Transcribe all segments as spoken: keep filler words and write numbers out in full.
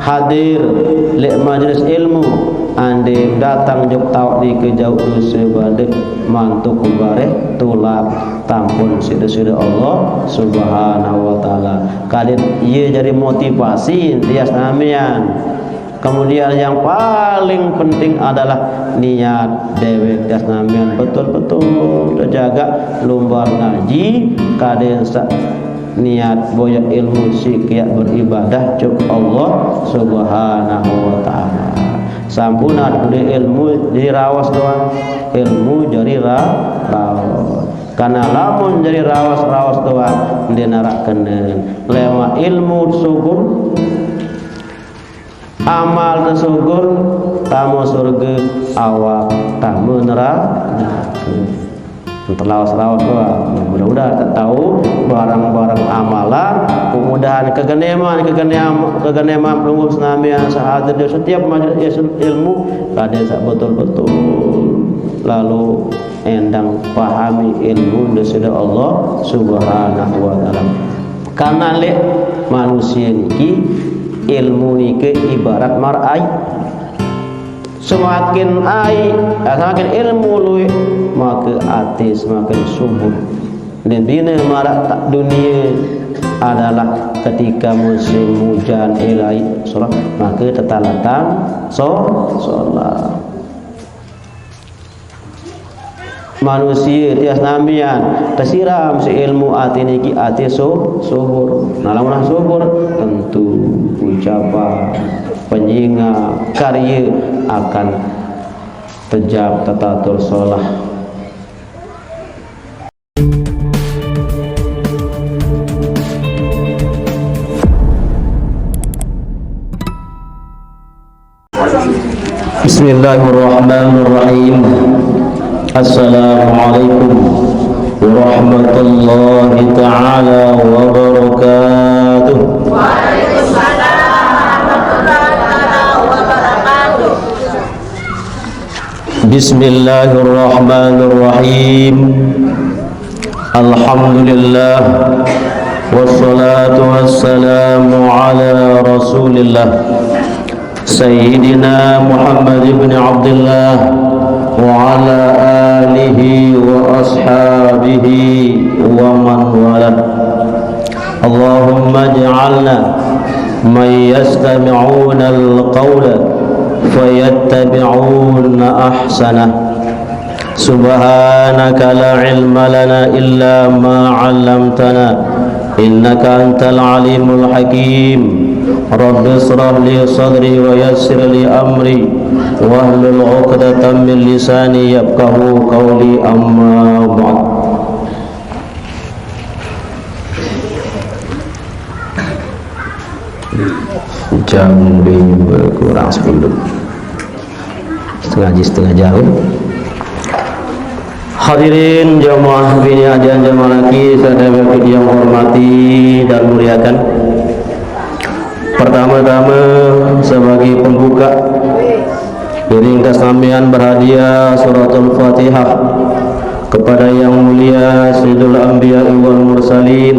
hadir leq majelis ilmu, andin dateng jok taoq nike jauq dose badaq, mantuk bareh tulak, tampun siq Deside Allah Subhanahu wa Ta'ala. Kadin ie jari motivasi tiang senamian. Kemudian yang paling penting adalah niat deweq tiang senamian betul-betul tejagaq lumbar ngaji, kadin saq niat boyaq ilmu siq kiaq beribadah jok Allah Subhanahu wa Ta'ala. Sampunat ude ilmu jari raos doang, ilmu jari ra-, raos. Karena lamun jari raos-raos doang, ndeq naraq kenen. Lemaq ilmu sugul, amal tesugur, tame surge, awak tame nerake. Telaos-laos doang. Mudah-mudahan kita tahu barang-barang amalan, mudah-mudahan kegeneman, kegeneman, kegeneman pelungguh senamian saq hadir di setiap majelis ilmu, kadin saq betul-betul lalu endang pahami ilmu Deside Allah Subhanahu wa Ta'ala. Karena leq manusie niki, ilmu nike ibarat maraq aiq. Semakin aiq, eh, semakin ilmu lueq, make ate semakin subur. Intinne maraq ta-, dunie adalah ketika musim hujan, eh, aiq, solah, make tetaletan so-, solah. Manusie tiang senamian tesiram siq ilmu ate niki ate su-, subur. Nah, lamun subur, tentu ucapan, penyinga, karye akan tejap, tetatur, solah. Bismillahirrahmanirrahim. Assalamualaikum warahmatullahi taala wabarakatuh. Bismillahirrahmanirrahim. Alhamdulillah. Wassalatu wassalamu ala Rasulillah. Sayyidina Muhammad ibn Abdillah wa ala alihi wa ashabihi wa man walah. Allahumma ij'alna man yastami'unal qawla fayattabi'una ahsanah. Subhanaka la ilma lana illa ma 'allamtana, innaka antal alimul hakim. Rabbi israh li sadri wa yassir li amri, wahlul 'uqdatam min lisani yafqahu qawli, amma ba'd. Jam lime kurang sepuluh. Setengah ji-, setengah jam. Hadirin jamaah bini ajan jamaah laki, saudara yang hormati dan muliakan. Pertama-tama, sebagai pembuka, iring kesenamian berhadiah suratul Fatihah kepada Yang Mulia Sayyidul Anbiya wal Mursalin,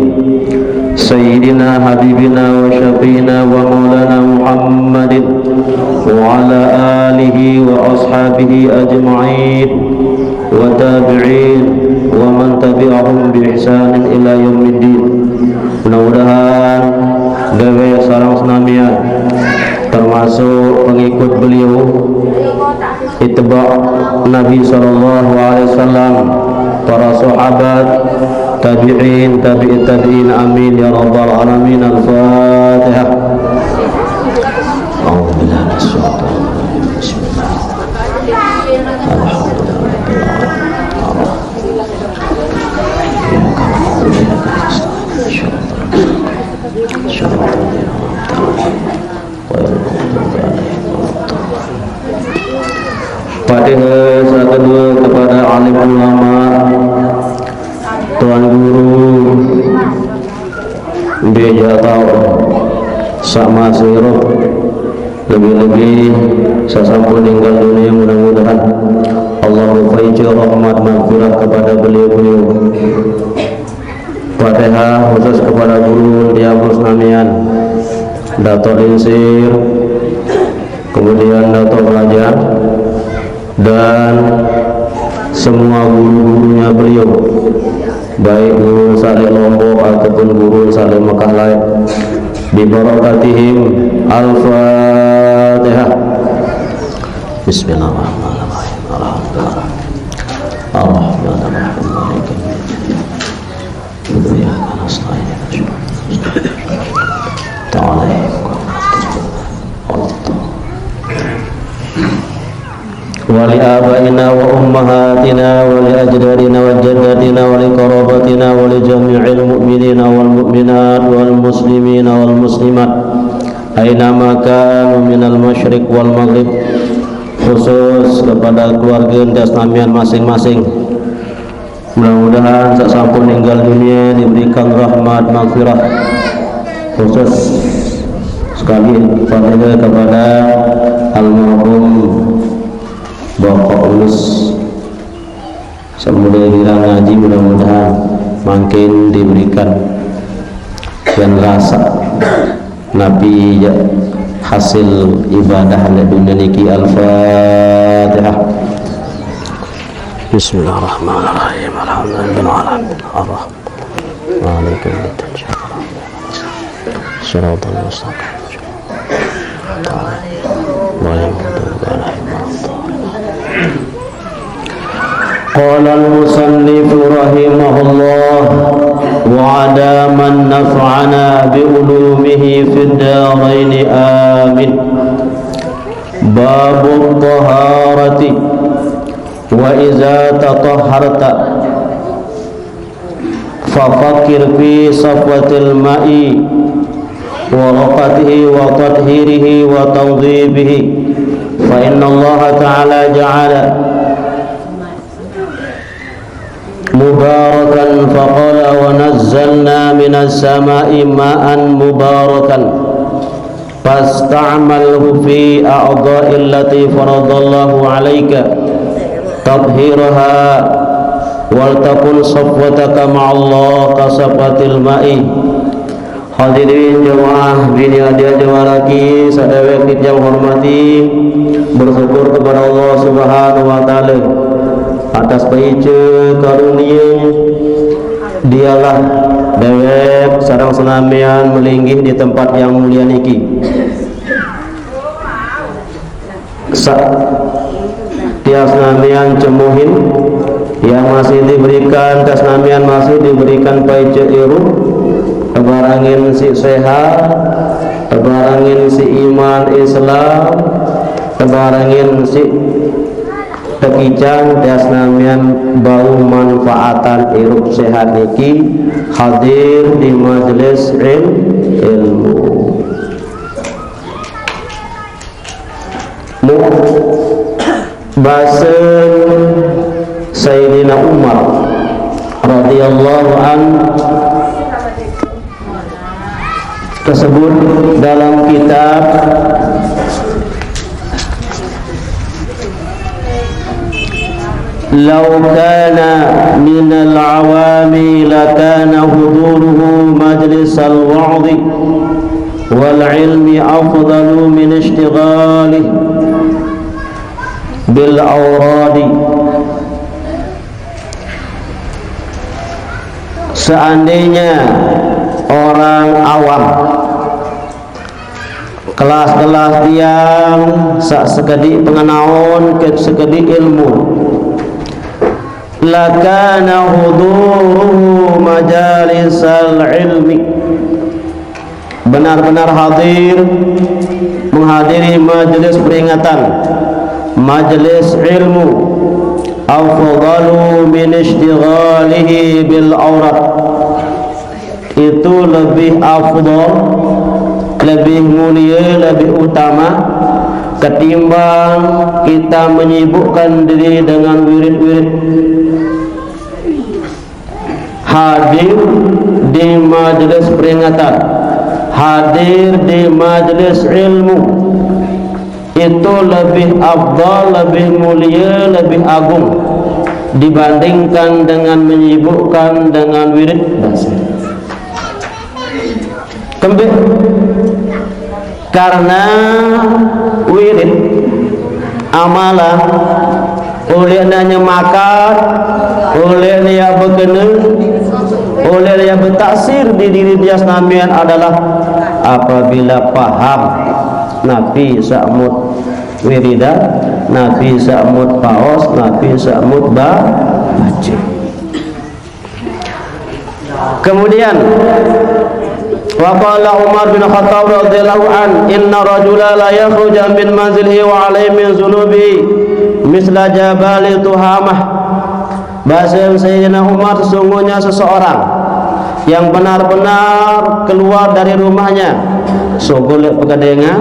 Sayyidina Habibina wa Syafi'ina wa Maulana Muhammadin wa ala alihi wa ashabihi ajma'in wa tabi'in wa man tabi'ahum bi ihsanin ila yaumiddin. Mudah-mudahan deweq sareng senamian termasuk pengikut beliau, ittiba Nabi sallallahu alaihi wasallam, para sahabat, tabi'in, tabi'it tabi'in. Amin ya rabbal alamin. Al-Fatihah. A'udzu billahi minasyaitonir rajim. Bismillah. Alhamdulillah. Fatihah saq kedue kepada alim ulama, tuan guru, mbe jaq taoq saq masih idup, lebih-lebih saq sampun ninggal dunie, mudah-mudahan Allah mupaice rahmat maghfirah kepada beliau-beliau. Fatihah khusus kepada guru tiang senamian. Datuk Lingsir, kemudian Datuk Kerajaan, dan semua guru-gurunya beliau, baik guru Saleh Lombok ataupun guru Saleh Mekah lain. Bibarakatihim, Al-Fatihah. Bismillahirrahmanirrahim. Alhamdulillah. Alhamdulillah. ولآبائنا وأمهاتنا ولأجدادنا وجداتنا ولقراباتنا ولجميع المؤمنين والمؤمنات والمسلمين والمسلمات أينما كانوا من المشرق والمغرب, khusus kepada keluarga ente senamian masing-masing. Mudah-mudahan sak sampun ninggal dunia diberikan rahmat maghfirah, khusus sekali pada kepada almarhum Bapak Ulus. Sambil kita ngaji, mudah-mudahan makin diberikan dan rasa napi ya hasil ibadah di dunia niki. Al-Fatihah. Bismillahirrahmanirrahim. Alhamdulillahirabbil alamin. Arrahmanirrahim. Maliki yaumiddin. Siratal mustaqim. Ghairil maghdubi alaihim waladdallin. قال المصنف رحمه الله: وأدام نفعنا بعلومه في الدارين آمين. باب الطهارة. وإذا تطهرت ففكر في صفوة الماء ورقته وتطهيره وتنظيفه، فإن الله تعالى جعل مباركا، فقال: ونزلنا من السماء ماء مباركا فاستعمله في أعضاء التي فرض الله عليك تطهيرها، ولتكن صفوتك مع الله كصفوة الماء. Hadirin jemaah, bini adik jemaah laki, sadaya kita yang hormati, bersyukur kepada Allah Subhanahu wa taala atas paica karunia Dialah dewek sareng senamian melinggih di tempat yang mulia niki. Sa-, tiang senamian cemuhin yang masih diberikan, tiang senamian masih diberikan paica irup, tebarangin si sehat, tebarangin si iman Islam, tebarangin si tekican, tiang senamian bau manfaatan irup sehat niki hadir di majelis il-, ilmu. Mu-, basa Sayyidina Umar radhiyallahu an tersebut dalam kitab, لو كان من العوام لكان حضوره مجلس الوعظ والعلم أفضل من اشتغاله بالأوراد. Seandainya orang awam, kelas-kelas tiang sak sekedi pengetahuan, ke sekedi ilmu, لكان حضوره مجالس العلم, benar-benar hadir, menghadiri majelis peringatan, majelis ilmu, أفضل من اشتغاله بالأوراد, itu lebih afdal, lebih mulia, lebih utama ketimbang kita menyibukkan diri dengan wirid-wirid. Hadir di majelis peringatan, hadir di majelis ilmu, itu lebih afdal, lebih mulia, lebih agung dibandingkan dengan menyibukkan dengan wirid. Kembali Karena wirid amalan, oleh na nyemakat, oleh na ya bekena, oleh na ya betaksir di diri dia senamian adalah apabila paham napi sa'mut wiridan, napi sa'mut paos, napi sa'mut ba-, baca. Kemudian, wa qala Umar bin Khattab radhiyallahu an, "Inna rajula la yakhruja min manzilihi wa alaihi min zunubi misla jabali Tuhamah." Bahasa Sayyidina Umar, sesungguhnya seseorang yang benar-benar keluar dari rumahnya, sogol pekedengan,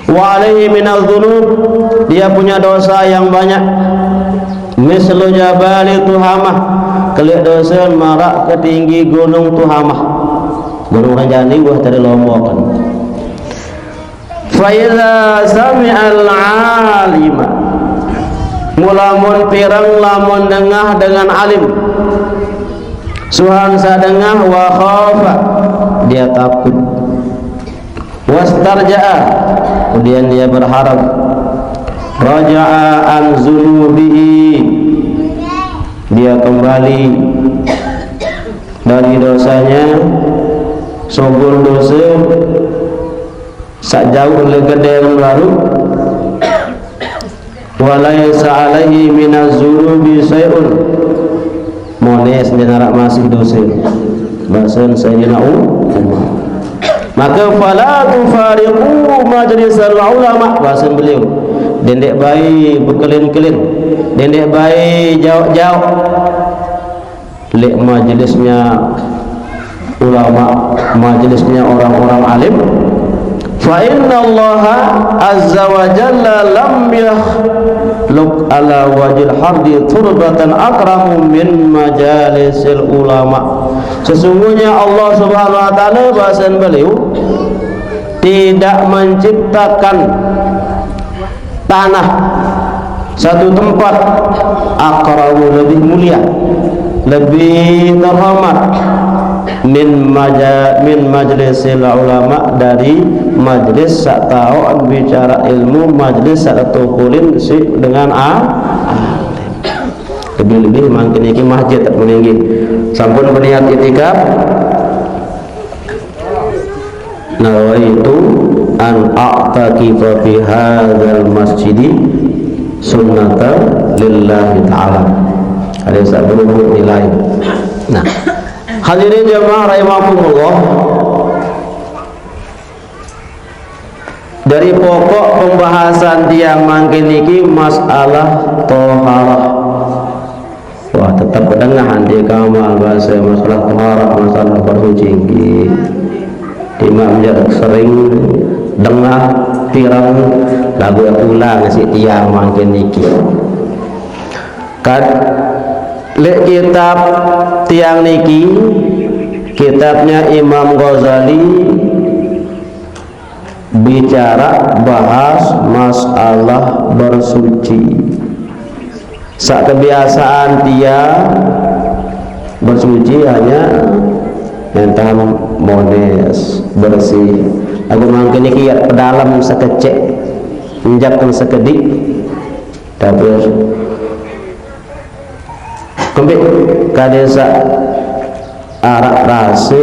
wa alaihi minaz zunub, dia punya dosa yang banyak. Mislu jabali Tuhamah, kelik dosa marak ketinggi gunung Tuhamah. Gunung Ranjani wah tadi Lombok kan. Fa idza sami'al alima, mulamun pirang lamun dengah dengan alim, suhan sadengah, wa khafa, dia takut. Wastarja'a, kemudian dia berharap. Raja'a an zunubihi, dia kembali dari dosanya, sogol dosa, sajauh legedeng baru. Wa laisa alaihi minaz zunubi syai'un. Mones dia narak masih dosa. Bahasan Sayyidina U-, Umar. Maka, "Fala tufariqu majlisal ulama," bahasan beliau. Dendek bayi bekelin-kelin. Dendek bayi jauh-jauh. Lek majlisnya ulama, majlisnya orang-orang alim. Fa innallaha azza wa jalla lam yakhluq ala wajhil ardi turbatan akramu min majalisil ulama. Sesungguhnya Allah Subhanahu wa taala, bahasan beliau, tidak menciptakan tanah, satu tempat, akramu, lebih mulia, lebih terhormat, min maja-, min majlisil ulama, dari majlis sa'at bicara ilmu, majlis sa'at tukulin si dengan a-, lebih-lebih mangkin iki masjid tak meninggi. Sampun berniat itikaf, nawaitu an a'takifa fi hadzal masjidi sunnatan lillahi ta'ala. Ada satu nilai. Nah, hadirin jamaah rahimakumullah. Dari pokok pembahasan tiang mangkin niki masalah toharah. Wah, tetap dengah anti kamal bahasa masalah toharah, masalah bersuci niki. Timbang menjadi sering dengah pirang lagu ulang si tiang mangkin niki. Kad lek kitab tiang niki, kitabnya Imam Ghazali, bicara bahas masalah bersuci. Sak kebiasaan tiang bersuci hanya entah mones, bersih. Aku mangkin niki ya pedalem sekecek, injak sekedik. Tapi kembik kadesa arak rasa,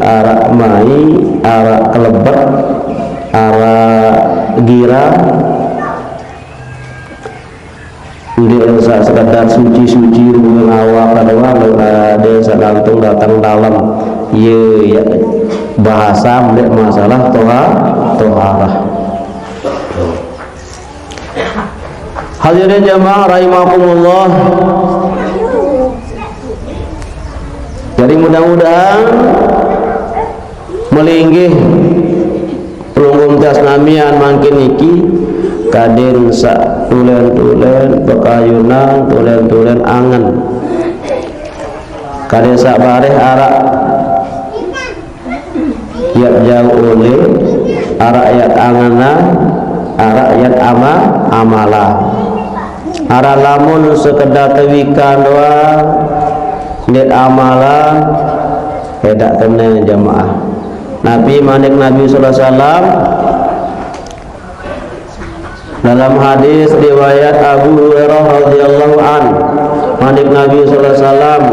arak mai, arak kelebet, arak gira. Ndik sa sekadar suci-suci ruang awak doang, desa langsung datang dalam. Ye, ya, bahasa ndik masalah toha-, toharah. Hadirin jamaah rahimakumullah. Jadi mudah-mudahan melinggih pelungguh tiang senamian mangkin niki kadin sak tulen-tulen bekayunan, tulen-tulen angen. Kadin sak bareh arak yat jauh oleh, arak yat angenan, arak yat ama-, amalan. Arak lamun sekedar tewikan doang, nit amalan, edak kena jamaah. Nabi, manik Nabi sallallahu alaihi wasallam, dalam hadis riwayat Abu Hurairah radhiyallahu an, manik Nabi sallallahu alaihi wasallam,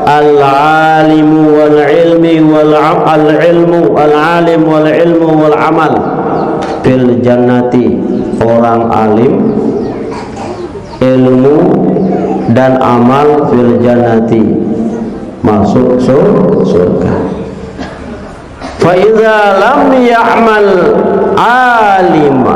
"Al-alimu wal ilmi wal am-, al-ilmu, al-alim wal ilmu wal amal fil jannati." Orang alim, ilmu, dan amal fil jannati, masuk sur-, surga. "Fa idza lam ya'mal alima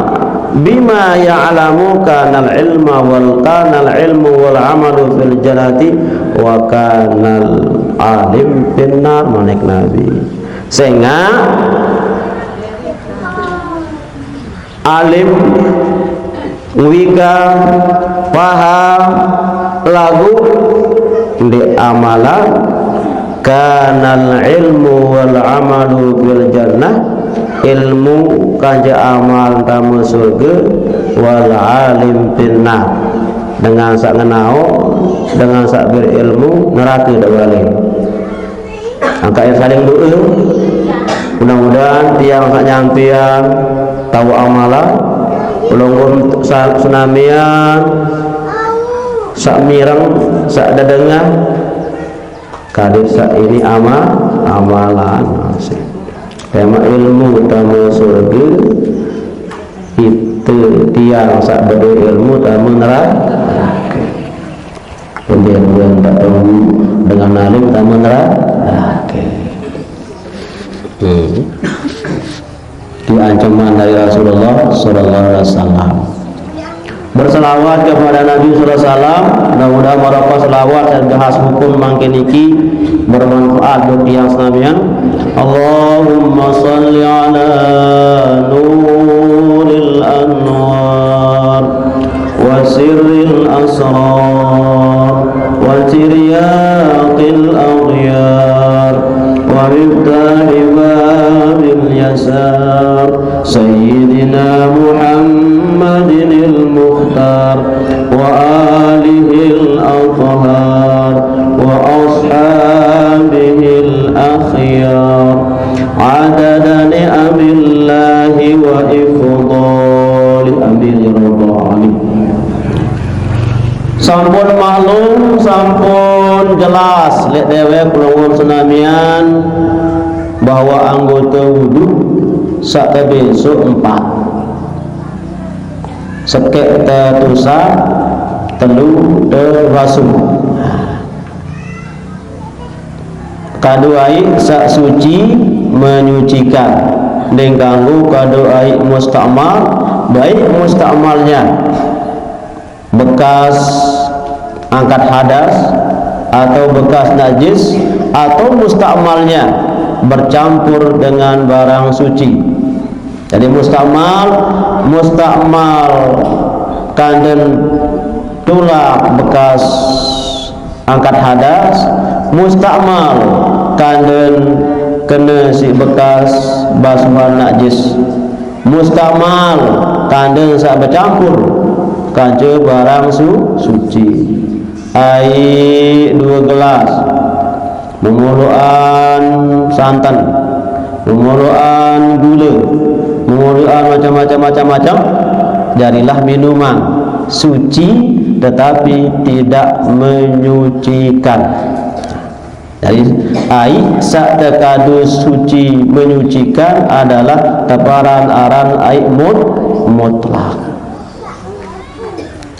bima ya'lamu kanal ilma wal, kanal ilmu wal amalu fil jannati wa kanal alim finnar," manik Nabi. Sehingga alim, wika, paham, lagu, di amalan, kanal ilmu wal amalu fil jannah, ilmu kanja amal tama surga, wal alim finnar, dengan sak ngenau, dengan sak berilmu, neraka dak balik. Angkat yang saling doa. Mudah-mudahan tiang sak nyampian tahu amalan, pelungguh sa-, senamian, sak mireng, sak dedengah, kadit sak ini ama-, amalan. Tema ilmu tama surga, kita tiang sak beda ilmu tama neraka. Kemudian dia minta tolong dengan alim tama neraka. Hmm. Di ancaman dari Rasulullah sallallahu alaihi wasallam. Berselawat kepada Nabi sallallahu alaihi wasallam, mudah-mudahan barokah selawat dan bahas hukum mangkin niki bermanfaat buat tiang senamian. Allahumma salli ala nuril anwar wa sirril asrar wa tiryaqil aghyar wa miftahi babil yasar, sayyidina Muhammadinil mukhtar wa alihil athhar wa ashabihil akhyar, adada ni'amillahi wa ifdali. Amin ya rabbal alamin. Sampun maklum, sampun jelas lek dewek pelungguh senamian bahwa anggota wudu sak tebesuk empat. Sekek tetusah, telu tebasuh. Kadu aik sak suci menyucikan. Deng kanggo kadu aik mustakmal, baik mustakmalnya bekas angkat hadas atau bekas najis atau mustakmalnya bercampur dengan barang suci. Jadi mustakmal, mustakmal kanden tulak bekas angkat hadas, mustakmal kanden kena si bekas basuhan najis, mustakmal kanden sak becampur kanca barang su-, suci. Aik dua gelas, memuluan santan, memuluan gula, memuluan macam-macam, macam-macam, jadilah minuman suci tetapi tidak menyucikan. Jadi, aik sak tekadu suci menyucikan adalah teparan aran aik mut-, mutlak.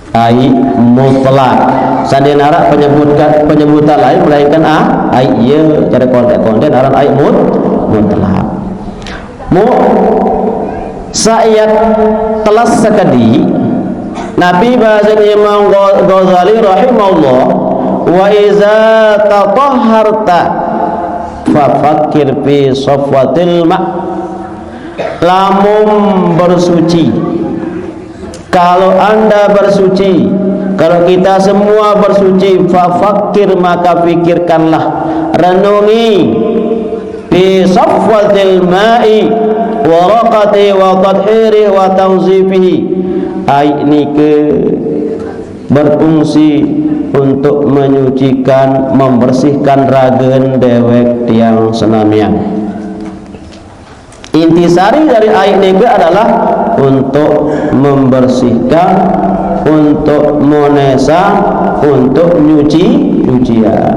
Aik mutlak. Sandi narak penyebutkan, penyebutan lain melainkan a-, aik iya cara kontek-kontek aran aik mut-, mutlak. Mu, saiyat telas sekedi, Nabi bahasa Imam Gha-, Ghazali rahimahullah, "Wa iza tatahharta fafakkir fi safwatil ma." Lamun bersuci, kalau anda bersuci, kalau kita semua bersuci, fafakkir, maka pikirkanlah, renungi, fi safwatil ma'i wa raqati wa tathiri wa tanzifihi. Aik nike berfungsi untuk menyucikan, membersihkan ragen dewek tiang senamian. Intisari dari ai niki adalah untuk membersihkan, untuk monesan, untuk nyuci, nyucian.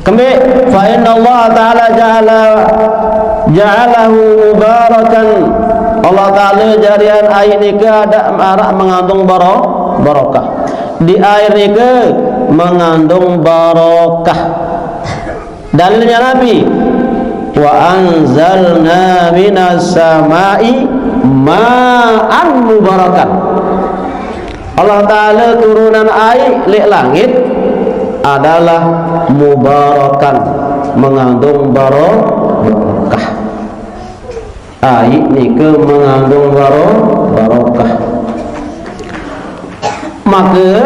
Kembali, fa inna Allah Ta'ala ja'ala, ja'alahu mubarakan. Allah Ta'ala jarian ai niki ada arak mengandung baro-, barokah. Di ai niki mengandung barokah. Dalilnya Nabi, "Wa anzalna minas sama'i ma'an mubarakan." Allah Ta'ala turunan ai lek langit adalah mubarakan, mengandung baro-, barokah. Ai niki mengandung baro-, barokah. Maka,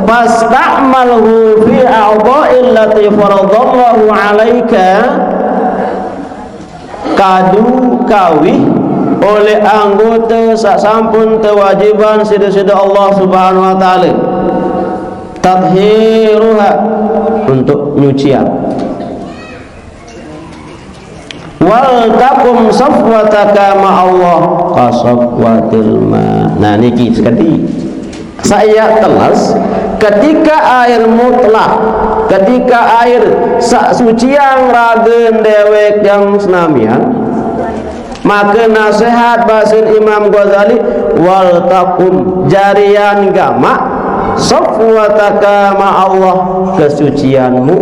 fasta'malhu fi a'dha'il lati faradallahu 'alaika, kadu kawih oleh anggota sak sampun kewajiban sida-sida Allah Subhanahu wa Ta'ala. Tathiruha, untuk nyucian. Wal takum safwataka ma'allah kasafwatil ma. Nah, niki sekali. Saya telas, ketika air mutlak, ketika air sak sucian ragen dewek yang senamian, maka nasihat basin Imam Ghazali, wal takum, jarian gamak, safwataka ma'allah, kesucianmu.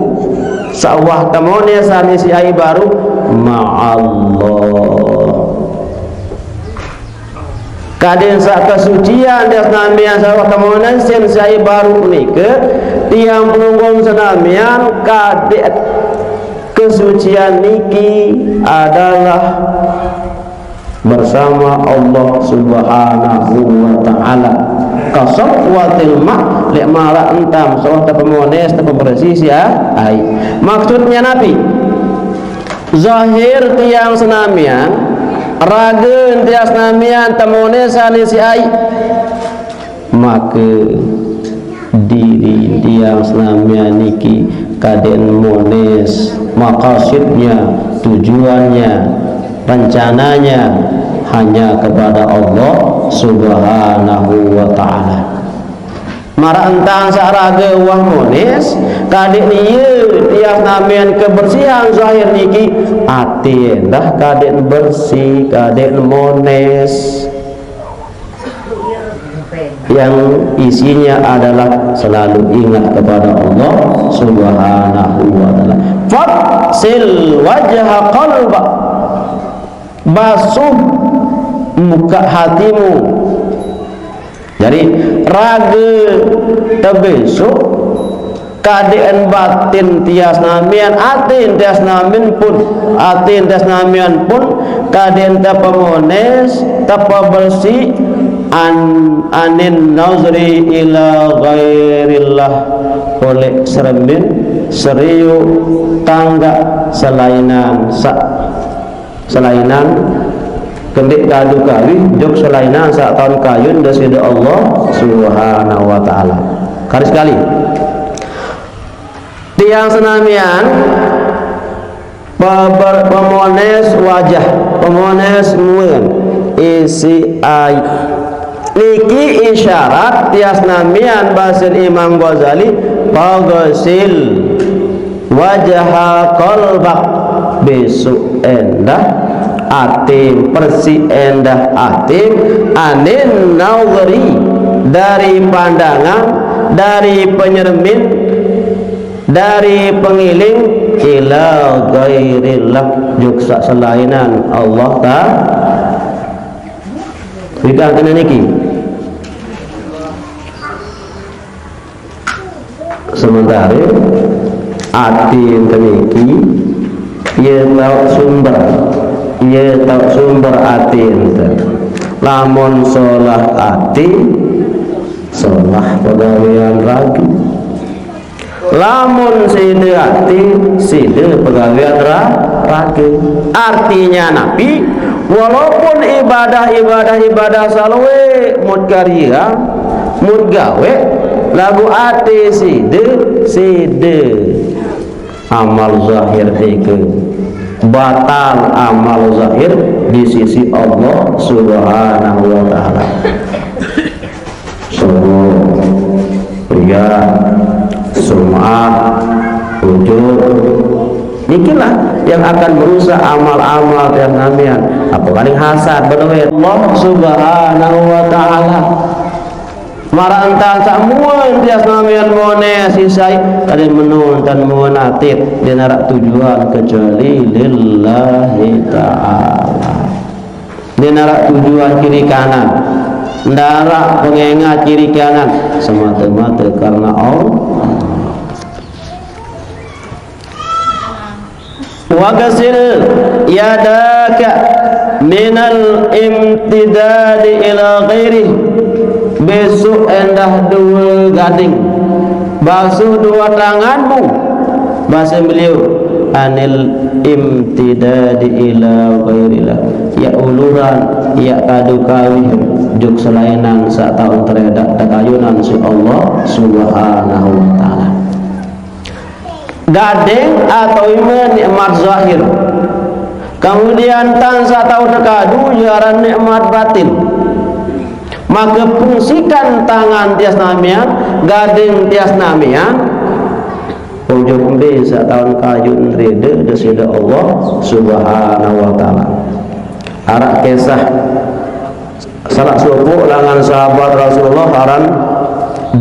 Sawah temone sani si ai baru, ma'allah. Kaden sak kesucian dia senamian sawah temone sen si ai baru nike, tiang pelunggung senamian kadek kesucian niki adalah bersama Allah Subhanahu wa Ta'ala. Kasafwatil ma, lek marak entam, sawah tepemones, tepebersih si ai. Maksudnya napi? Zahir tiang senamian, ragen tiang senamian, temonesan si ai. Maka diri tiang senamian niki kaden mones, maqasidnya, tujuannya, rencananya hanya kepada Allah Subhanahu wa Ta'ala. Marak entam sak raga wah mones, kaden iye tiang senamian kebersihan zahir niki, atin dah kaden bersih, kaden mones. Yang isinya adalah selalu ingat kepada Allah Subhanahu wa Ta'ala. Faghsil wajha qalbak, basuh muka hatimu. Jadi, raga tebesuk, kaden batin tiang senamian, atin tiang senamian pun, atin tiang senamian pun kaden tepemones, tepebersih, an, anin nazri ila ghairillah, oleh seremin, seriuk, tanggak, selainan sak, selainan, kendik kadu kawih, jok selainan sak taun kayun daripada Allah Subhanahu wa Ta'ala. Kali sekali. Tiang senamian, pe-, pe-, pemones wajah, pemones muen, isi ai. Niki isyarat tiang senamian basin Imam Ghazali, faghsil wajha qalbak, besuk endah atim, bersih endah atim, anin nazri, dari pandangan, dari penyermin, dari pengiling, ila ghairillah, jok sak selainan Allah ta-, berikan kena niki. Sementara ati ente niki, iye tau sumber, iye tau sumber ati ente. Lamun solah ati, solah pegawean ragi. Lamun sida ati, sida pegawean ra-, ragi. Artinya napi? Walaupun ibadah, ibadah, ibadah salue mut karya, mut gawe, lagu ati sida, sida amal zahir nika. Batal amal zahir di sisi Allah Subhanahu wa Ta'ala. Sombong, ria, sum'ah, ujub. Nikilah yang akan merusak amal-amal tiang samian. Apa paling hasad, berduit. Allah Subhanahu wa Ta'ala. Mara entan samuan tiang samian mone sisai, kada menun tan muan atit, dia narak tujuan kecuali lillahi ta'ala. Dia narak tujuan kiri kanan, narak pengengat kiri kanan, semata-mata karena Allah. Wagasil yadaka minal imtidadi ila ghairi. Besok endah dua gading, basuh dua tanganmu. Bahasa beliau, anil imtidadi ila ghairillah. Ya uluran, ya kadu kawih juk selainan sak taun teredak tekayunan si Allah Subhanahu wa Ta'ala. Gading atau ima nikmat zahir. Kemudian tan sak taun tekadu jaran nikmat batin. Maka fungsikan tangan tiang samian, gading tiang samian, ujub embe sak taun kayun rida desida Allah Subhanahu wa Ta'ala. Arak kisah salah sopuk langan sahabat Rasulullah aran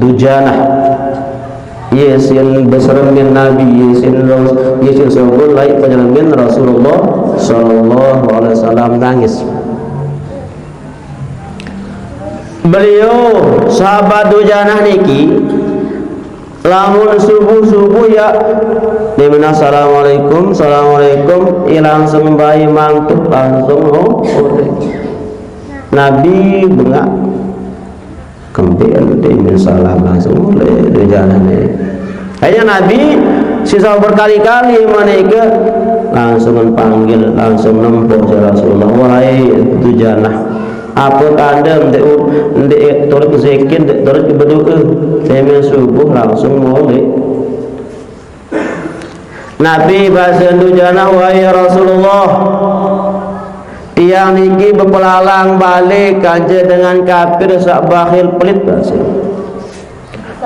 Dujanah. Ia sin beseremin Nabi, ia sin ros-, ia sin sopuk laik penyeremin Rasulullah sallallahu alaihi wasallam nangis. Beliau sahabat Dujanah niki, lamun subuh-subuh ya, dia mena assalamualaikum, assalamualaikum, ia langsung bayi mantuk, langsung oh, oh. Nabi bengak. Kempi ente min salam langsung mulai dia jalan ni. Akhirnya Nabi sisa berkali-kali menika langsung panggil, langsung nempuh ya Rasulullah. Wahai Dujanah, apa kandem dek, dek turut zikir, dek turut berdoa. Saya subuh langsung mulai. Nabi bahasa Dujanah, wahai Rasulullah, tiang niki bepelalang balik kance dengan kafir sak bakhil pelit bahasa.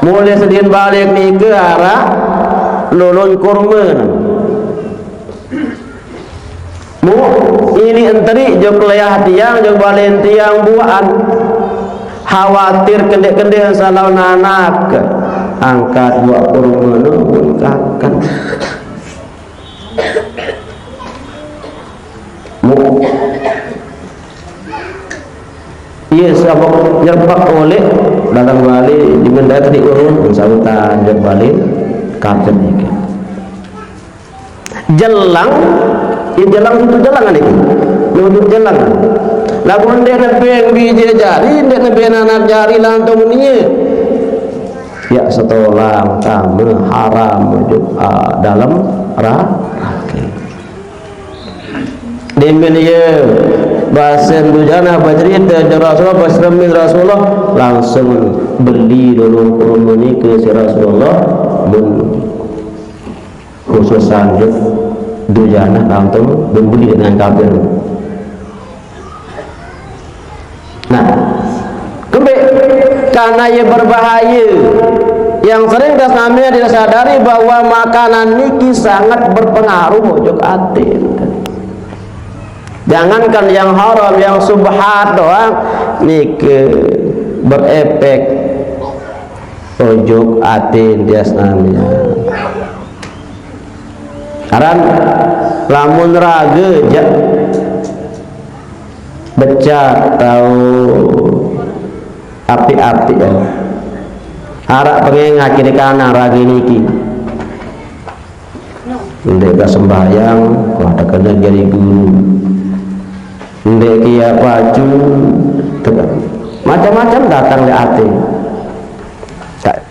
Mulai sedin balik niki arak lulun kurma. Mu, ini enteri jok leyah tiang, jok balen tiang buan. Khawatir kendek-kendek salau nanak. Angkat buak kurma nu pun kakan. Mu. Iya, sabab nyerpak oleh datang balik di mendaya tadi urun, sautan jok balik kakan ni. Jelang, ya jelang itu jelangan itu. Nuduk jelangan. Lagu ndek nebeng biji jari, ndek nebeng anak jari lantung nie. Ya setolang tama haram juk, ah, dalam ra-, rake. Demen ye basen Dujanah bercerita je Rasulullah, berseremin Rasulullah, langsung beli dulu kurma ni ke si Rasulullah, mun khususan je Dujanah langsung membeli dengan kafir. Nah, kembe karena ia berbahaya. Yang sering dah sampai dia sadari bahwa makanan niki sangat berpengaruh juk ati. Jangankan yang haram, yang subhat doang niki berefek ujug ati dia senamnya. Aran lamun raga jak becak tau apik-apik ya. Arak pengengat kiri kanan raga niki. Ndek ka sembahyang, wah, tekena jadi guru. Ndek kia pacu, teka-, macam-macam datang di ati.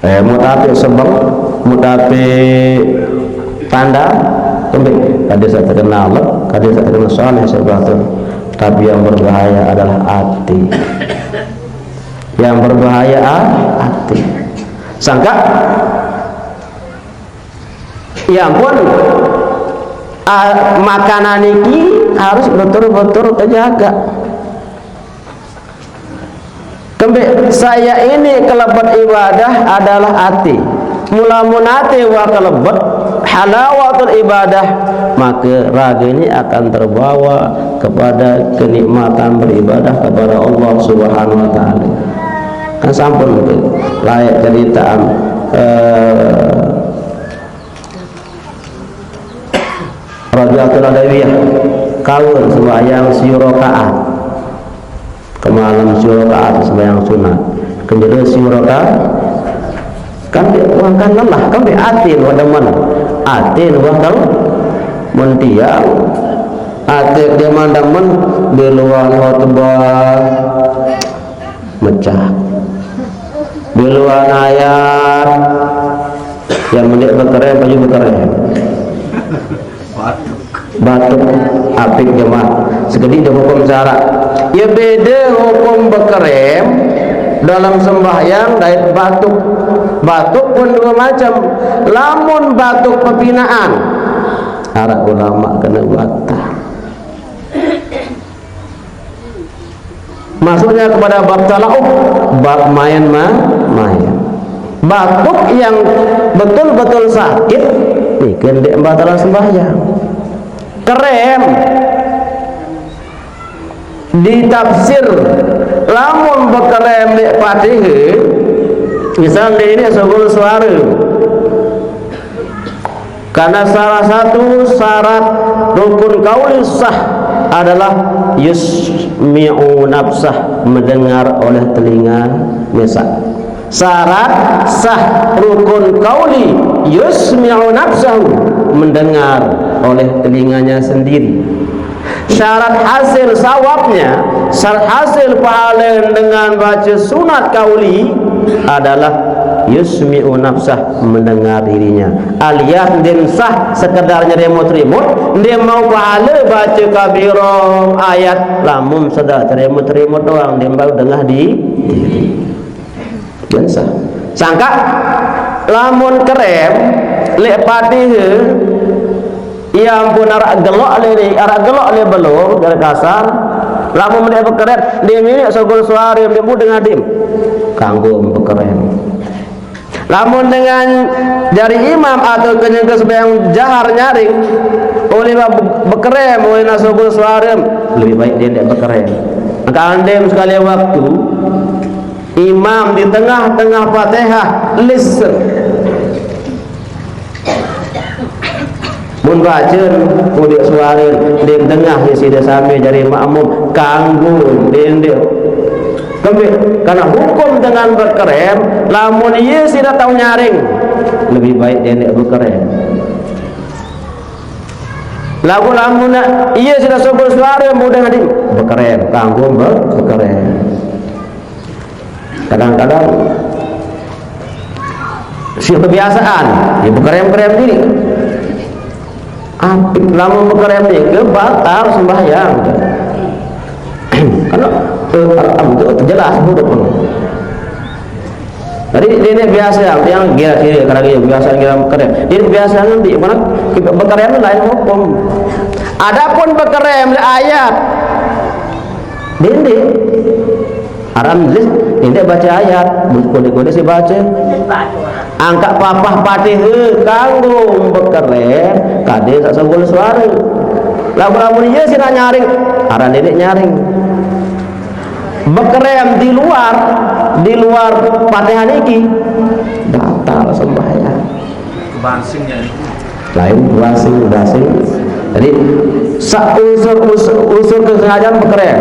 Eh, mutapi sebeng, mutapi tanda, kembe, kada sa terkena lek, kada sa terkena saleh sebab tu. Tapi yang berbahaya adalah ati. Yang berbahaya a-, ati. Sangka, ya ampun, Ah, makanan niki harus betul-betul terjaga. Kembe saya ini kelebet ibadah adalah ati. Mula mun ati wah kelebet halawatul ibadah, maka raga ini akan terbawa kepada kenikmatan beribadah kepada Allah Subhanahu wa taala. Kan sampun tu, layak ceritaan, eh, Rabi'atul Adawiyah, kaul sembahyang siu rakaat. Kemalem siu rakaat sembahyang sunat. Kenjelo siu rakaat. Kan dia wah kan lelah, kan dia atin wah demen. Atin wah kal mun tiang. Atin dia mandemen di luar khotbah mecah. Di luar ayat yang mendik bekerem, baju bekerem. Batuk apik jemaah. Sekedik dia hukum syarak. Ya beda hukum bekerem dalam sembahyang dait batuk. Batuk pun dua macam. Lamun batuk pepinaan, arak ulama kena batal. Masuknya kepada bab tala'ub, bab main-main. Batuk yang betul-betul sakit, niki ndeq batalan sembahyang. Kerem ditafsir, lamun bekerem leq Fatihah, misal ndeq ini sugul suare. Karena salah satu syarat rukun qauli sah adalah yusmi'u nafsah, mendengar oleh telinga mesak. Syarat sah rukun qauli yusmi'u nafsahu, mendengar oleh telinganya sendiri. Syarat hasil sawabnya, syarat hasil pahala dengan baca sunat qauli adalah yusmi'u nafsah, mendengar dirinya. Alias ndeq sah sekedar nyeremut-remut, ndeq mau pahala baca kabiro ayat, lamun sedar ceremut-ceremut doang, ndeq mau dengah di diri. Biasa. Sangkaq lamun kerem leq Fatihah, ie ampun araq geloq leq, araq geloq leq belung, jari kasar. Lamun ndeq bekerem, ndeq mimiq sugul suare, ndeq mudeng adim. Kanggo bekerem. Lamun dengan jari imam atau kenyeke sembahyang jahar nyaring, ulih be-, bekerem, ulih sugul suare, lebih baik ie ndeq bekerem. Maka andem sekali waktu, imam di tengah-tengah Fatihah, listen. Mun bace, udiq suare, ndeq dengah ie side sami jari makmum, kanggo ndeq. Kembe, karena hukum dengan bekerem, lamun ie side tau nyaring, lebih baik ie ndeq bekerem. Laguq lamun ie side sugul suare, mudeng adim, bekerem, kanggo be-, bekerem. Kadang-kadang siq kebiasaan, ya bekerem-kerem diriq. Apik lamun bekerem nike batal sembahyang. Karena, eh, am, itu jelas buruk. Jadi, ndeq biase, tiang kira-kira, karena dia biasa ngira bekerem. Ndeq biase nanti, mana bekerem lain hukum. Adapun bekerem ayat, ndeq. Aran nulis, ndeq bace ayat, kode-kode siq bace. Angkaq papah Patihah kanggo bekerem, kade saq sugul suare. Lamun, lamun ie side nyaring, aran ndeq nyaring. Bekerem di luar, di luar Patihah niki, batal sembahyang. Kebangsing ya. Lain kebangsing, kebangsing. Jadi, sa-, unsur, unsur, unsur kesengajaan bekerem.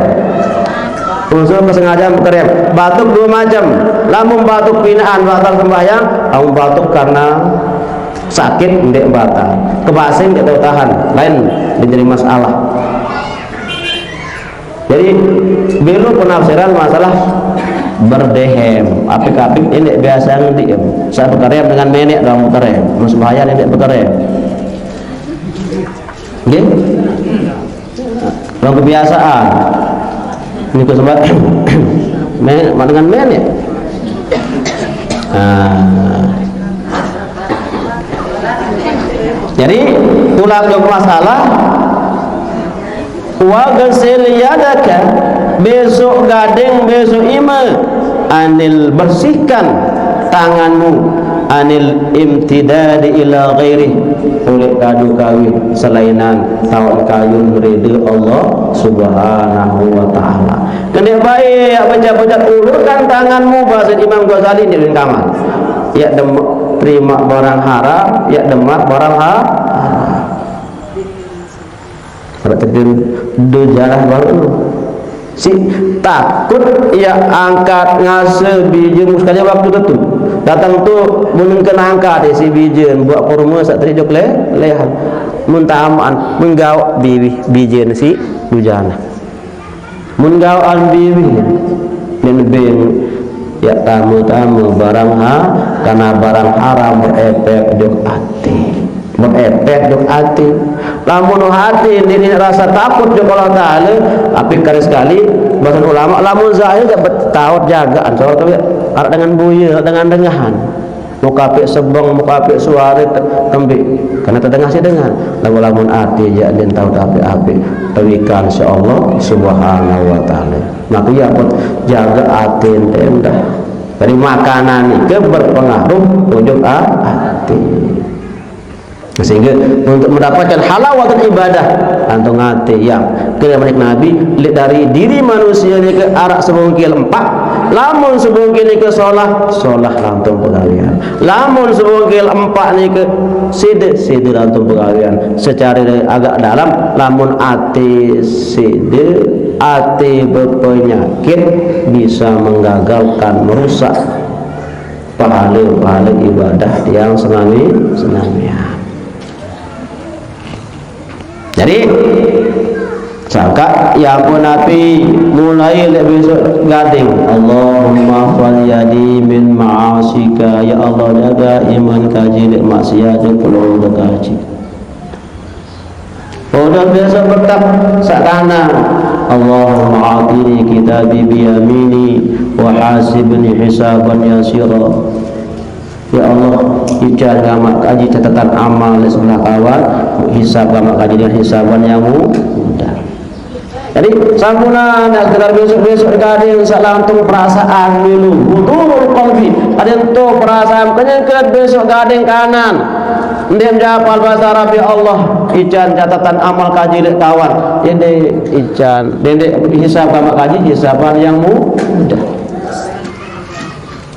Unsur kesengajaan bekerem. Batuk dua macam. Lamun batuk pinaan batal sembahyang, lamun batuk karena sakit ndeq batal. Kebangsing ndeq tau tahan, lain ndeq jadi masalah. Jadi, belo penafsiran masalah berdehem. Apik-apik ndeq biase ngendi, em. Saq bekerem dengan meneq doang bekerem. Mun sembahyang ndeq bekerem. Nggih? Doang kebiasaan. Niku sebab meneq, dengan meneq. Nah. Jadi, tulak jok masalah, "Waghsil yadaka," besok gading, besok ime, anil, bersihkan tanganmu, anil imtidadi ila ghairih, oleh kadu kawin selainan taun kayun rida Allah Subhanahu wa Ta'ala. Kene baik, ya, pecat-pecat, ulurkan tanganmu, bahasa Imam Ghazali di dalam kamar. Ya, dem-, terima barang haram, ya, demak barang ha-, haram. Kalau terjun dua jalan baru. Si takut ya angkat ngase bije sekali waktu tu. Datang tu menengken angkat si bije buat kurma sak teri jok le, lehan. Mun taman menggauk bibi bije si dujana. Mun gaukan bibi, nen beng, ya, tama-tama barang ha-, karena barang haram berefek jok ati. Berefek jok ati. Lamun ati ini rasa takut jok Allah Ta'ala, tapi kali sekali, bahasa ulama, lamun zahir gak bet-, taut jagaan, soal tu ya, arak dengan buya, arak dengan dengahan. Mau kapek sebeng, mau kapek suara te-, tembi. Karena tetengah si dengar. Lalu lamun ati jak din tahu tapi api. Tewikan si Allah Subhanahu wa Ta'ala. Maka ya pun jaga ati ente dah. Jadi makanan itu berpengaruh ujuk a-, ati. Sehingga untuk mendapatkan halawatul ibadah, antum ngerti ya. Kira menik Nabi, lihat dari diri manusia ni ke arak sebungkil empat. Lamun sebungkil ni ke solah, solah lantung pegawian. Lamun sebungkil empat ni ke sida, sida lantung pegawian. Secara agak dalam, lamun ati sida, ati berpenyakit, bisa menggagalkan, merusak pahala-pahala ibadah yang senami, senamian. Jadi, sangka ya pun api mulai le besok gading. Allahumma fal yadi min ma'asika. Ya Allah, jaga iman kaji le maksiat je perlu dekaji. Udah biasa betak sak kanan. Allahumma atini kitabi biyamini wa hasibni hisaban yasira. Ya Allah, ican gamak kaji catatan amal di sebelah kawan, hisab gamak kaji dengan hisaban yang mu-, mudah. Jadi, sampuna nak sekedar besok-besok gading, sak lantung perasaan dulu. Hudurul qalbi. Ada tu perasaan kenyang ke besok gading kanan. Ndim japal bahasa Arab, ya Allah, ican catatan amal kaji lek kawan. Dende ican, dende hisab gamak kaji, hisaban yang mu-, mudah.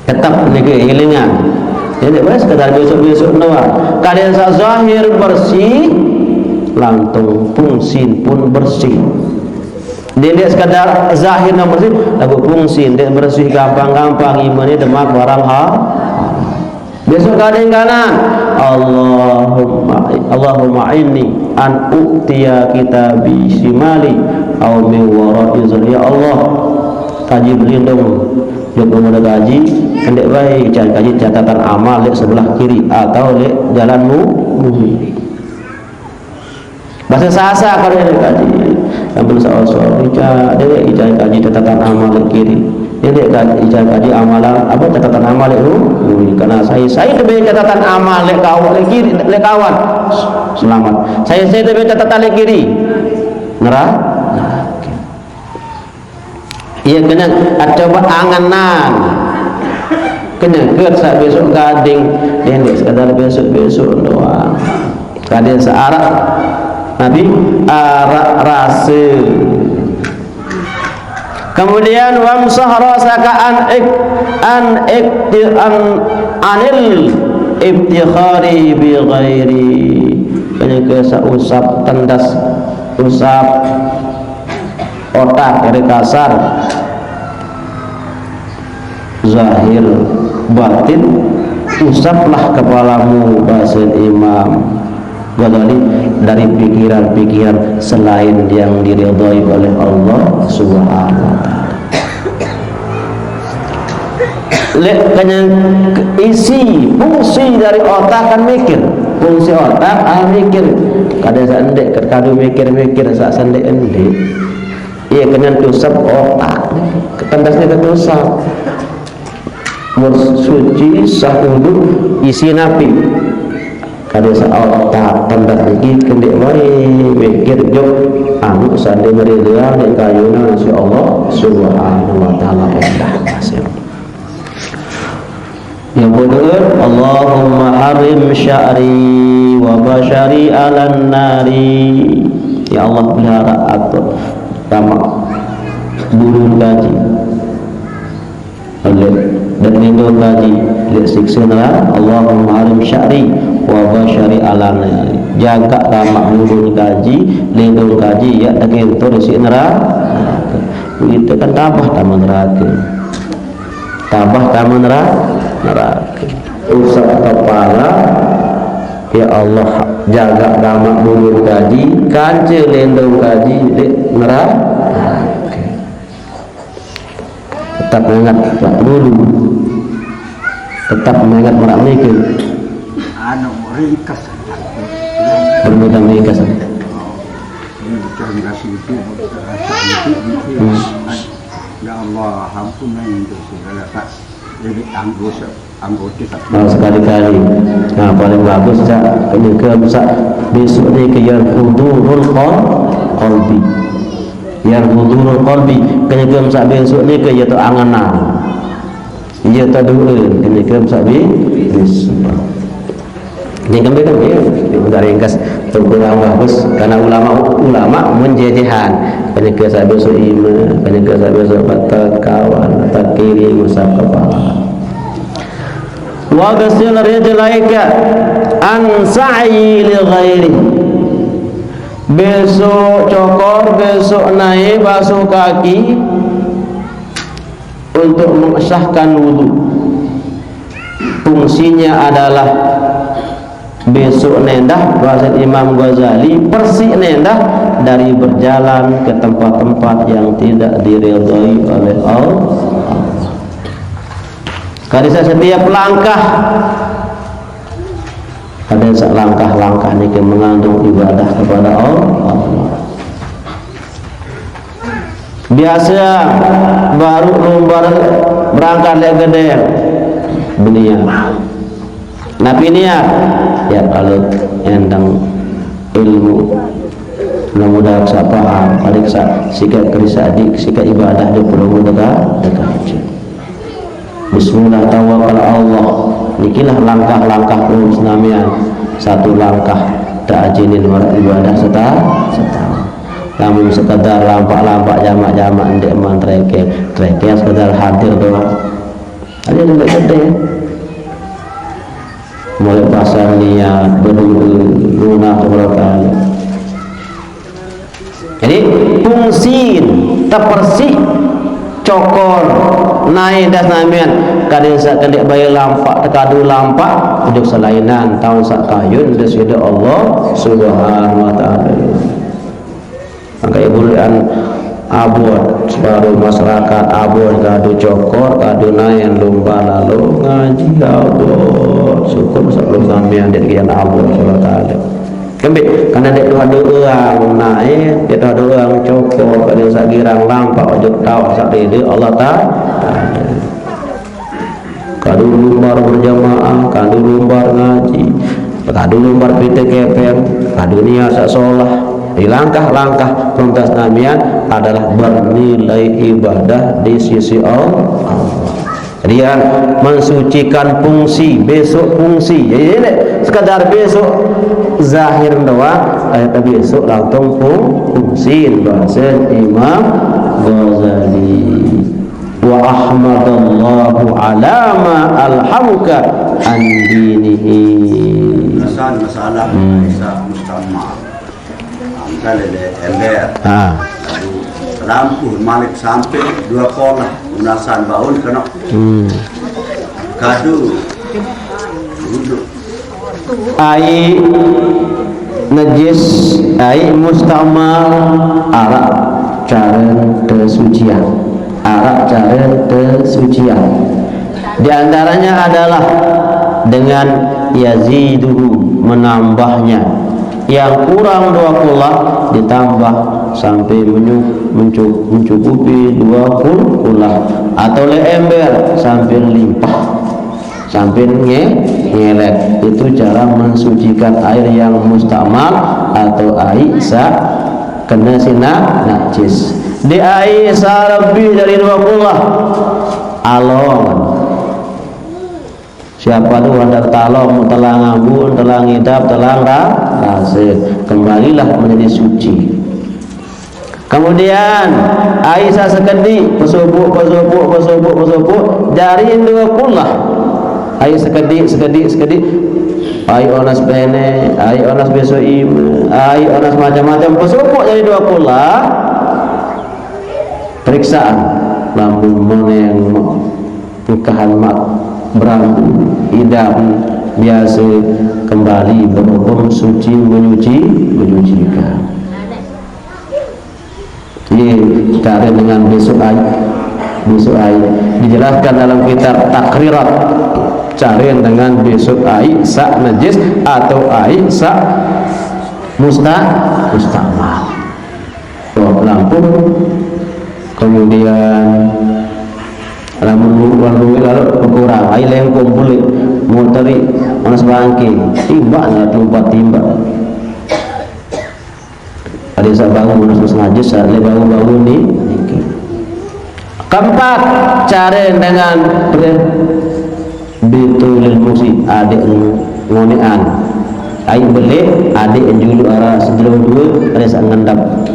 Tetap niki ilingan. Jadi, wes, sekadar besok-besok doang. Keadaan sa zahir bersih, lantung pungsin pun bersih. Dia, dia sekadar zahir nang bersih, lagu pungsin, dia bersih gampang-gampang, iman ni demak barang ha. Besok gading kanan. Allahumma, Allahumma inni an u'tiya kitabi simali au min wara'i zahri. Ya Allah, kaji berlindung. Dia pemuda kaji, kendek baik, jangan kaji catatan amal lek sebelah kiri atau lek jalanmu. Bahasa Sasak kalau dia kaji. Yang belum soal-soal, ica, dia ica kaji catatan amal lek kiri. Dia, dia kaji, ica kaji amalan, apa, catatan amal lek lu. Ui, karena saya, saya tu beri catatan amal lek kawan, lek kiri, lek kawan. Selamat. Saya, saya tu beri catatan lek kiri. Neraka. Iya, kena coba anganan. Kena ke sak besok gading. Dia ndak sekadar besok-besok doang. Gading searak Nabi arak rasa. Kemudian, "Wamsah rasaka an ik-, an ikti-, an, anil ibtikhari bi ghairi." Kena ke sak usap, tendas, usap otak, dari kasar, zahir, batin, usaplah kepalamu, bahasa Imam Ghazali, dari pikiran-pikiran selain yang diridhai oleh Allah Subhanahu wa Ta'ala. Lek kenyang isi, fungsi dari otak kan mikir. Fungsi otak, ah, mikir. Kada sendek, kadu mikir-mikir, sak sendek endek. Iya, kena tusap otak. Tandasnya ke tusap. Mun suci, sah wudu, isi napi. Pada saat tak tendak lagi, kendek mai mikir jok anu sandi meri lia dek kayunan si Allah Subhanahu wa Ta'ala. Endah hasil. Yang kedua, Allahumma harim sya'ri wa basyari alan nari. Ya Allah, pelihara aku, tamak bulu kaji. Lek, dan lindung kaji lek siksa neraka. Allahumma harim sya'ri wa basyari alana. Jaga tamak bulu kaji, lindung kaji, ya, dari gentor isi neraka. Begitu kan tambah tamak neraka. Tambah tamak neraka. Neraka. Usap kepala, ya Allah, jaga tamak bulu kaji, kance lindung kaji lek neraka. Tetap mengingat Pak Guru. Tetap mengingat merak mereka. Anu, ringkas. Permintaan ringkas. Ini bukan ringkas itu, bukan ringkas itu, gitu. Hmm. Ya Allah, ampun lah untuk segala tak. Jadi anggota, anggota tak. Nah, sekali-kali. Nah, paling bagus, Cak. Ini ke, Cak, besok ni ke yang hudurul qal-, qalbi. Yang hudurul qalbi. Kena ke masak besok ni ke, ya tu anganan. Ya tu doa. Kena ke masak besok. Ni kembali kan dia. Dia minta ringkas. Tu kurang bagus. Karena ulama, ulama menjejehan. Kena ke masak besok ima. Kena ke masak besok patah kawan. Patah kiri. Masak kepala. Waghsil rijlaika an sa'yi li ghairi. Besok cokor, besok naik basuh kaki untuk mengesahkan wudu. Fungsinya adalah besok nendah, bahasa Imam Ghazali, bersih nendah dari berjalan ke tempat-tempat yang tidak diridhai oleh Allah. Karena setiap langkah, ada sa-, langkah-langkah ni ke mengandung ibadah kepada Allah. Biasa baru lumbar berangkat lek gede, beniat. Napi niat? Ya, kalau endang ilmu, mudah-mudahan sa paham, alik sa sikat kerisa adik, sikat ibadah dia perlu dekat, dekat. Bismillah, tawakal Allah. Nikilah langkah-langkah ulun senamian. Satu langkah tak ajinin orang ibadah seta-, setahun. Namun sekadar lampak-lampak, jamak-jamak, ndek man treke, treke sekadar hadir doang. Ada yang gede. Mulai pasang niat, berdoa, lunak berapa kali. Jadi, fungsi tepersih cokor naik das namian, kadin sa kendek bayi lampak, tekadu lampak, hidup selainan, tahun sak kayun, das hidup Allah Subhanahu wa Ta'ala. Maka ibu lian abot, separuh masyarakat abot, kadu cokor, kadu naik, lumba lalu ngaji abot. Syukur sebelum namian dek kian abot, Allah Ta'ala. Kembali, karena dia Tuhan doang naik, dia Tuhan doang cokor, kalau sak girang lampak, ojuk tahu, sak rida, Allah Ta'ala. Kadu lumbar berjamaah, kadu lumbar ngaji, kadu lumbar pite kepeng, kadu niat sak solah. Di langkah-langkah perintah namian adalah bernilai ibadah di sisi Allah. Rian mensucikan fungsi, besok fungsi. Jadi, lek sekadar besok zahir doang, eh, besok langsung fung-, fungsi, bahasa Imam Ghazali. Wa ahmadallahu ala ma alhamuka an dinihi. Masalah, masalah Hmm. Isa Mustama. Angka lele ember. Ah. Lalu rampuh malik sampai dua kolah. Unasan baun kena. Hmm. Kadu. Duduk. Ai najis, ai mustamal, arak cara tersucian. Arak cara tersucian. Di antaranya adalah dengan yaziduhu, menambahnya. Yang kurang dua kulah ditambah sampai menyu-, mencu-, mencukupi dua kul-, kulah. Atau le ember sampai limpah. Sampai nge-, Ngelek itu cara mensucikan air yang mustamal atau air sa kena sina najis. Di air sa lebih dari dua puluh alon. Siapa tu ada talong, telang ambun, telang idap, telang ra, rasa. Kembalilah menjadi suci. Kemudian, air sa sekedik, pesubuk, pesubuk, pesubuk, pesubuk, jari dua puluh. Air sekedik, sekedik, sekedik. Air onas bene, air onas besok ima, air onas macam-macam, pesubuk jari dua puluh. Periksaan, lamun moneng, pengkahan mak, berambu, idam, biasa kembali berhukum suci, menyuci, menyucikan. Jadi, cari dengan besok air, besok air. Dijelaskan dalam kitab Takrirat, cari dengan besok air, sak najis atau air sak musta, mustamal. Bawa pelampung, kemudian lamun lu-, lalu, lalu berkurang, air lengkung boleh, mau tarik, mana sebangke, timbak, nak lompat timbak. Ada yang baru, mana sengaja, saya baru-baru ni. Keempat, cara dengan pre-, betul musi, adik ngonean. Air belik, adik julu arah sejelung dua, ada sak ngendap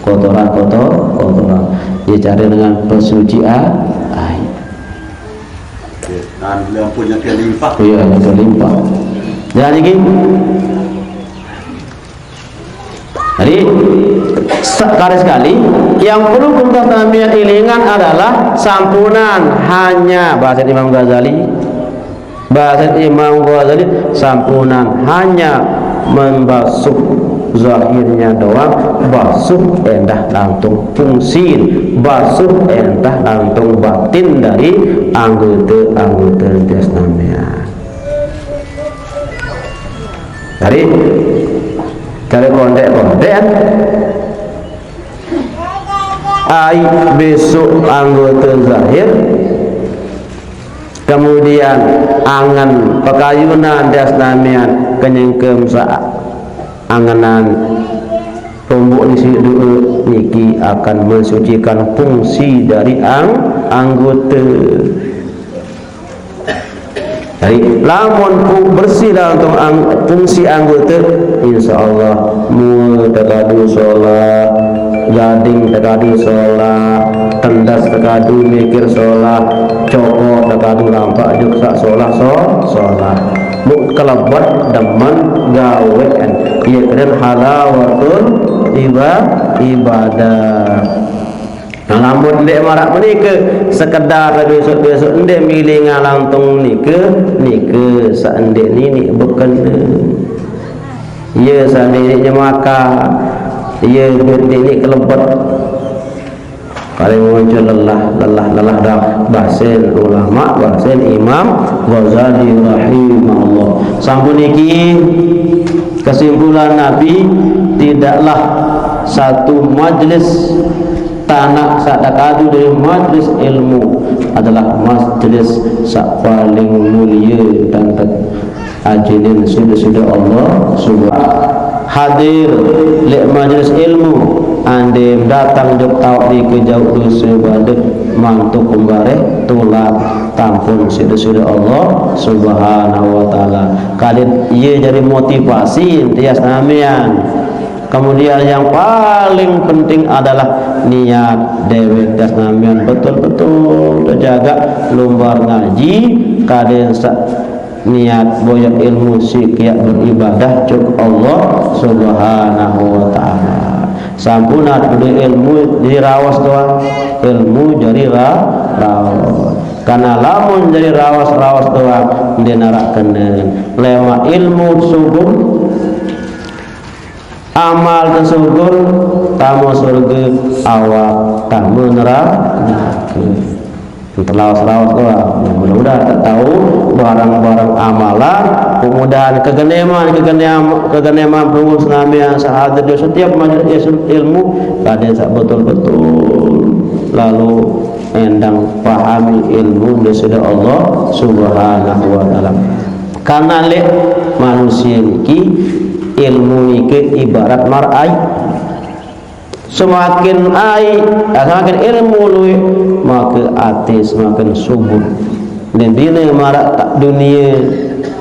kotoran, kotor, kotoran. Dia cara dengan pensucian air. Okey, dan dia pun yang terlimpah. Ya, yang terlimpah. Dan lagi, jadi, sekali-sekali, yang perlu kita sambil ilingan adalah sampunan hanya, bahasa Imam Ghazali, bahasa Imam Ghazali, sampunan hanya membasuh zahirnya doang, basuh endah lantung fungsin, basuh endah lantung batin dari anggota-anggota dia senamian. Jadi, cari kontek-kontek, kan? Air besok anggota zahir, kemudian angan pakayunan dia senamian kenyengkem sa anganan tumbuk isi dua niki akan mensucikan fungsi dari ang anggota. Jadi, lamun pu-, bersih dalam tong ang-, fungsi anggota, insya Allah, mua tekadu solat, gading tekadu solat, tendas tekadu mikir solat, cokor tekadu rampak juksa solat, so-, solat. Mu kelebat demen gawean, ia keren halawatul iba-, ibadah. Nah, lamun ndek marak menika, sekedar besok-besok ndek milih ngalang tong nika, nika seandek nini bekena. Iya, seandek nini nyemaka. Iya, duit nini kelebet. Paling muncul lelah, lelah, lelah dah. Bahasin ulama, bahasin Imam Ghazali rahimahullah. Sampun niki kesimpulan Nabi, tidaklah satu majlis tanah sak tekadu dari majlis ilmu adalah majlis sak paling mulia dan ajinin sida-sida Allah subhanahu. Hadir lek majlis ilmu, andem datang jok tawak di kejauh dosa badek mantuk kembareh tulak tampun sida-sida Allah subhanahu wa ta'ala. Kadin ia jadi motivasi tias namian. Kemudian yang paling penting adalah niat dewek das namian betul-betul terjaga lumbar ngaji, kadin sa-, niat boyok ilmu sikiak beribadah cuk Allah subhanahu wa ta'ala. Sampunat beli ilmu jadi rawas doang, ilmu jadi ra-, rawas. Karena lamun jadi rawas-rawas doang, dia narak kenen. Lema ilmu subung, amal tersungkur, tamu surga, awak tamu neraka. Terlawas-lawas doang. Mudah-mudahan kita tahu barang-barang amalan, kemudian kegeneman, kegeneman, kegeneman pelungguh senamian sahadir di setiap majlis ilmu, kadin sak betul-betul lalu endang pahami ilmu dari Allah subhanahu wa ta'ala. Karena lek manusia niki, ilmu niki ibarat mar ai. Semakin ai, ah, semakin ilmu luwih, maka ati semakin subur. Intinya marak tak dunia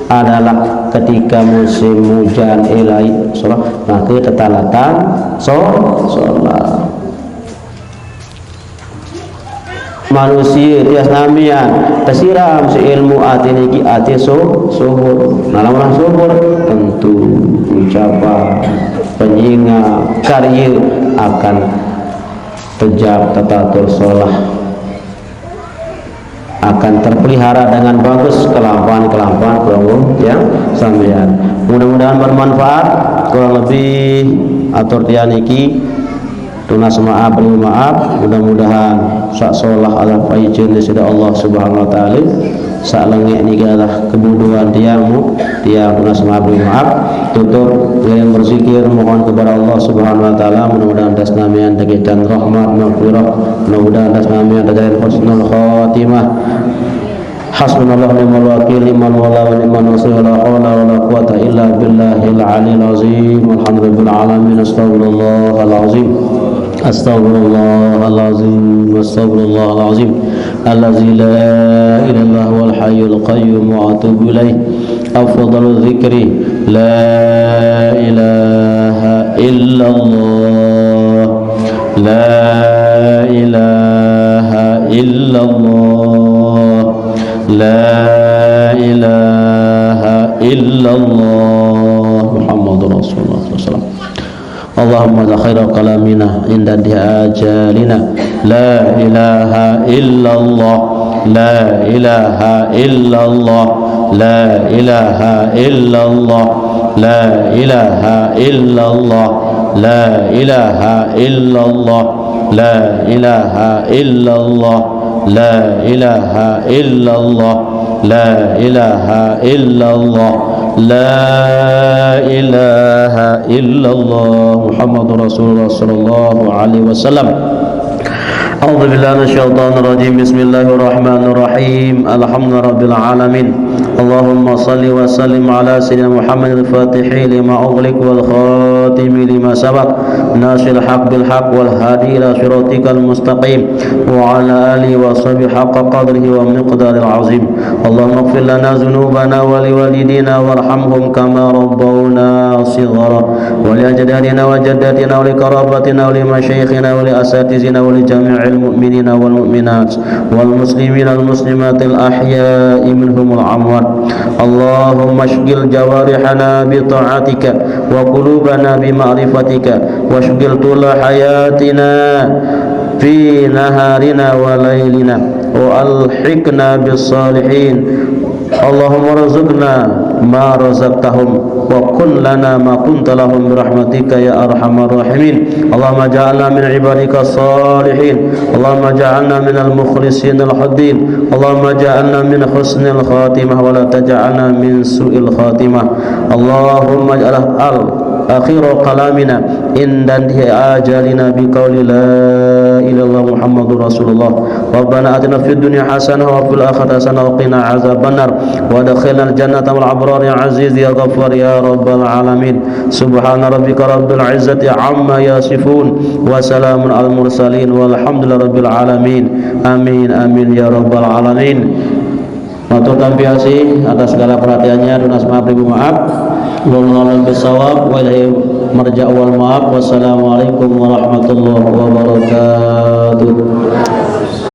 adalah ketika musim hujan, ilai, salah, maka tetalatan so-, salat. Manusia tias namian tesiram si ilmu, ati niki ati su-, subur. Nah, lamun subur, tentu ucapan, penyinga, karya akan tejak, tetatur, solah, akan terpelihara dengan bagus kelampahan-kelampahan pelungguh yang samian. Mudah-mudahan bermanfaat. Kurang lebih atur tiang niki tunas maaf, beri maaf. Mudah-mudahan sak solah adalah paijen sida Allah Subhanahu wa Taala. Sak lengek niki adalah kebodohan tiang, mu tiang tunas maaf, beri maaf. Tutup dengan berzikir, mohon kepada Allah Subhanahu wa Taala, mudah-mudahan das namian tekican rahmat, maghfirah, mudah-mudahan das namian tejalan husnul khatimah. Hasbunallah ni'mal wakil, ni'mal maula wa ni'man nasir, wa la haula wa la quwata illa billahil aliyil azim. Alhamdulillahil alamin. Astaghfirullahal azim. Astaghfirullahal azim. Astaghfirullahal azim. Allazi la ilaha illa huwal hayyul qayyum wa atubu ilaih. Afdalu dzikri la ilaha illallah. La ilaha illallah. La ilaha illallah. Muhammadur Rasulullah sallallahu alaihi wasallam. Allahumma la khaira kalamina inda ajalina. La ilaha illallah. La ilaha illallah. La ilaha illallah. La ilaha illallah. La ilaha illallah. La ilaha illallah. La ilaha illallah. La ilaha illallah. La ilaha illallah. Muhammadur Rasulullah sallallahu alaihi wasallam. أعوذ بالله من الشيطان الرجيم. بسم الله الرحمن الرحيم. الحمد لله رب العالمين. اللهم صل وسلم على سيدنا محمد الفاتح لما أغلق والخاتم لما سبق ناصر الحق بالحق والهادي إلى صراطك المستقيم وعلى آله وصحبه حق قدره ومقداره العظيم. اللهم اغفر لنا ذنوبنا ولوالدينا وارحمهم كما ربونا صغارا ولأجدادنا وجداتنا ولقراباتنا ولمشايخنا ولأساتذتنا ولجميع المؤمنين والمؤمنات والمسلمين والمسلمات الأحياء منهم والأموات. اللهم اشغل جوارحنا بطاعتك وقلوبنا بمعرفتك واشغل طول حياتنا في نهارنا وليلنا وألحقنا بالصالحين. اللهم ارزقنا ما رزقتهم وكن لنا ما كنت لهم برحمتك يا أرحم الراحمين. اللهم اجعلنا من عبادك الصالحين. اللهم اجعلنا من المخلصين الحدين. اللهم اجعلنا من حسن الخاتمة ولا تجعلنا من سوء الخاتمة. اللهم اجعل آخر كلامنا عند انتهاء آجالنا بقول لا إله إلا الله محمد رسول الله. ربنا آتنا في الدنيا حسنة وفي الآخرة حسنة وقنا عذاب النار. وأدخلنا الجنة مع الأبرار يا عزيز يا غفار يا رب العالمين. سبحان ربك رب العزة عما يصفون. وسلام على المرسلين والحمد لله رب العالمين. آمين، آمين يا رب العالمين. Matur tampi asih atas segala perhatiannya, tunas maaf, ribu maaf. Wallahu a'lam bishawab, wa ilaihi marja' wal maaf. Wassalamualaikum warahmatullahi wabarakatuh.